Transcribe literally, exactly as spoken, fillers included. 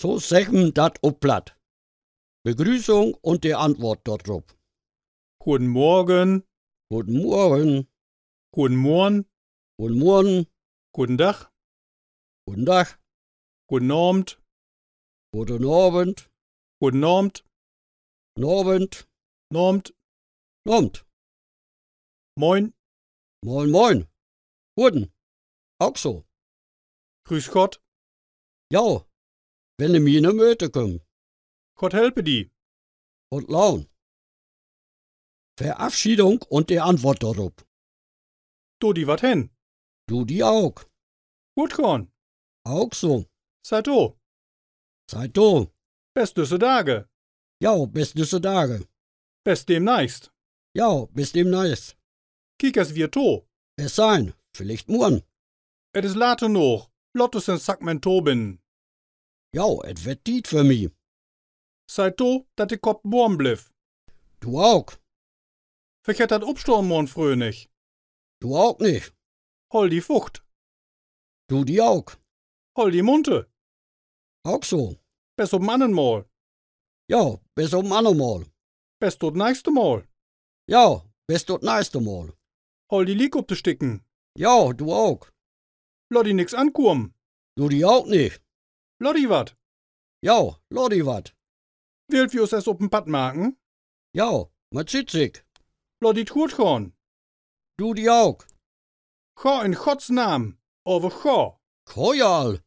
So seggt man dat op Platt. Begrüßung un de Antwoort dorop. Guten Morgen. Guten Morgen. Guten Morgen. Guten Morgen. Guten Dag. Guten Dag. Guten Abend. Guten Abend. Guten Abend. Nabend. Nabend. Nabend. Moin. Moin, moin. Guten. Ok so. Grüß Gott. Ja, wenn de mi in de Mööt kümmt. Gott helpe di. Gott laun. Verafschiedung un de Antwoort dorop. Do di wat hen. Du di ok. Goot gahn. Ok so. Seit do. Seit do. Bes düsse Dage. Ja, bes düsse Dage. Bes demnächst. Ja, bes demnächst. Kiek es wier to. Es sein, villicht morgen. Et is laat noog, laat us en Sack men to binnen. Ja, et wett Tiet för mi. Seit to, dat de Kopp warm blifft. Du ok. Vergett dat Opstahn morgen fröh nich. Du ok nich. Holl di fucht. Du di ok. Holl di munter. Ok so. Bes op en anner Mal. Ja, bes op en anner Mal. Bes to't nächste Mal. Ja, bes to't nächste Mal. Holl di liek op de Sticken. Ja, du ok. Laat di nix ankamen. Du di ok nich. Laat di wat. Ja, laat di wat. Willt wi us es op en Padd maken? Ja, man süht sik. Laat di't goot gahn. Du di ok. Gah in Gotts Naam, aver gah. Gah ja al.